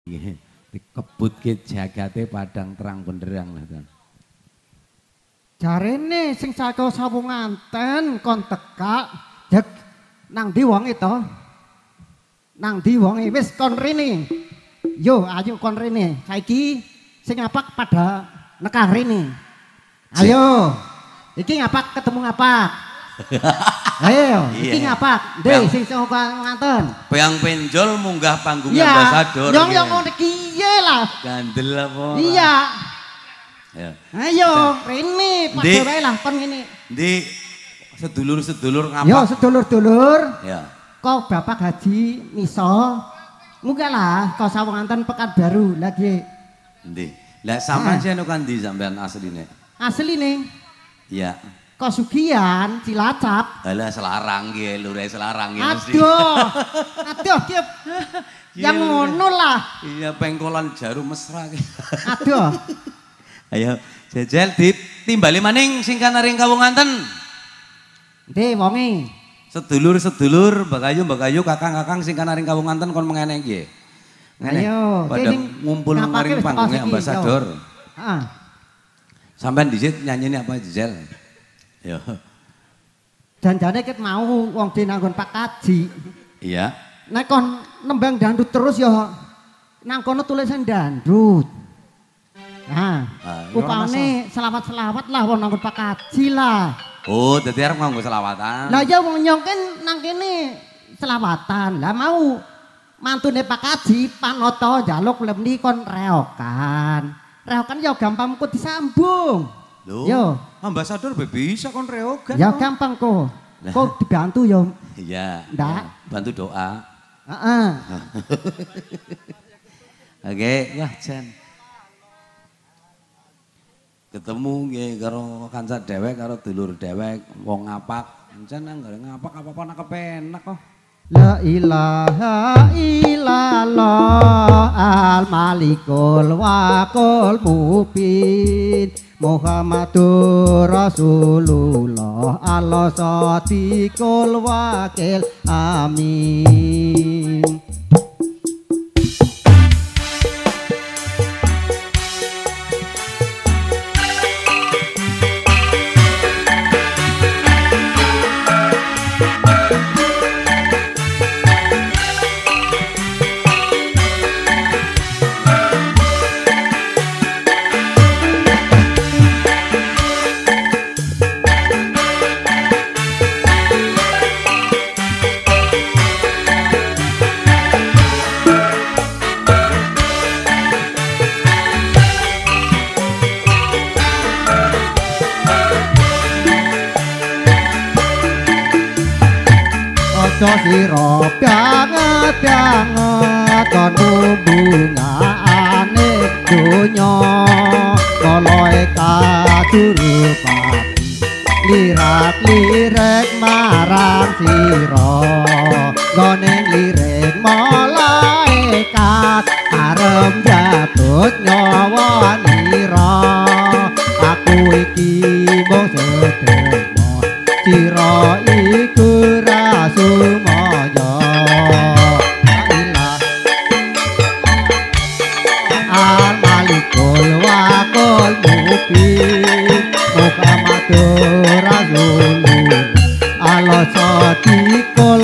Dikebutke jagate padang terang benderang lah kan. Jarene sing saka Sawunganten kon tekak jek nang ndi wonge to? Nang ndi wonge wis kon rene. Yo ayo kon rene. Saiki sing ngapak pada nekah rene. Ayo. Iki ngapak ketemu ngapak. Ayo, iki ngapak. Ndek sing Sawunganten. Peyang penjol munggah panggung ambasador. Nyong yo ngono kiye lah. Gandel apa? Iya. Ya. Ayo, rene padha wae lah kon ngene. Ndi sedulur-sedulur ngapak. Yo sedulur-dulur. Ya. Kok Bapak Haji Miso munggah lah kok Sawunganten Pekanbaru lagi. Ndi? Lah sampean sing kan ndi sampean asline? Asline? Iya. Kok Sugihan Cilacap. Halah Selarang ki, lure Selarang ki mesti. Aduh. Aduh ki. Yang ngono lah. Iya pengkolan jarum mesra ki. Aduh. Ayo jejel ditimbali maning sing kanaring Kawunganten. Ndi wonge? Sedulur-sedulur, Mbak Ayu, kakang-kakang sing kanaring Kawunganten kon mengene iki. Ayo, pada ngumpul maring panggungnya ambasador. Heeh. Sampean dhisit nyanyine apa jejel? Yo. Janjane ket mau wong dinanggon Pak Kaji. Iya. Nek kon nembang dangdut terus ya nang kono tulisan dangdut. Nah, upane selawat-selawat lah wong nanggon Pak Kaji lah. Oh, dadi arep nganggo selawatan. Lah ya wong nyong kan nang kene selawatan. Lah mau mantune Pak Kaji Panoto njaluk lemni kon reokan. Reokan ya gampang kok disambung. Lho, yo ambasador be bisa kon reogan. Ya gampang kok. Kok dibantu ya. Iya. Ndak, bantu doa. Heeh. Oke, wah jan. Ketemu nggih karo kanca dewek karo dulur dewek wong ngapak. Encen anggere ngapak apa-apa nak kepenak kok. La ilaha illallah al malikul waqul mubin Muhammadur Rasulullah Allah sadiqul wakil amin. Sira banget banget kon bungane donya malaikat juru lirak-lirik marang sira nggone lirik malaikat arep njabut nyawa nira aku iki mung sedema sira iku Sumaya ilah al malikul waqul mubin Muhammadur Rasulullah Allah sadiqul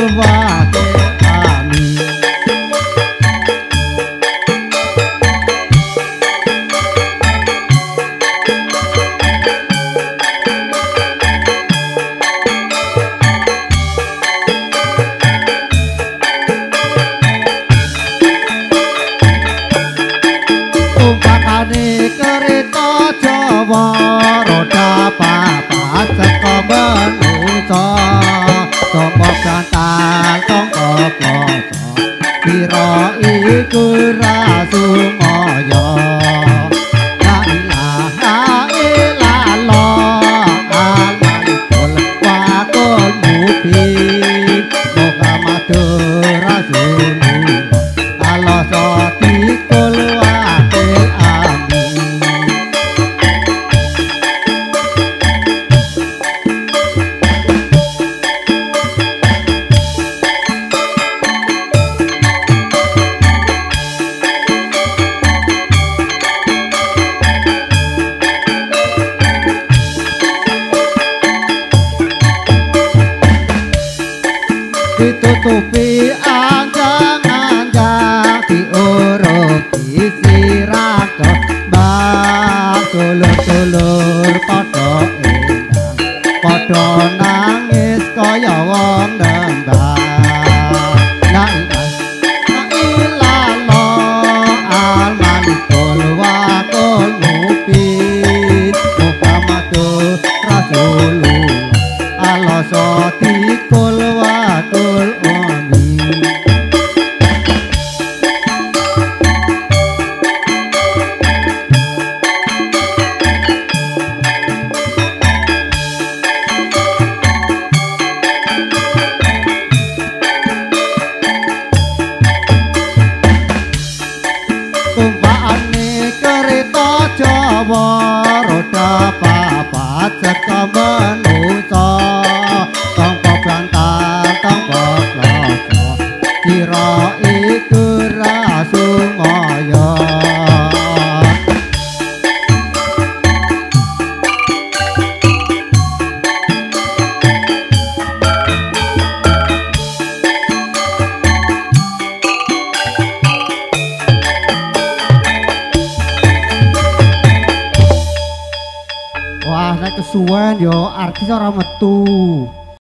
Kesuwen yo artis ora metu.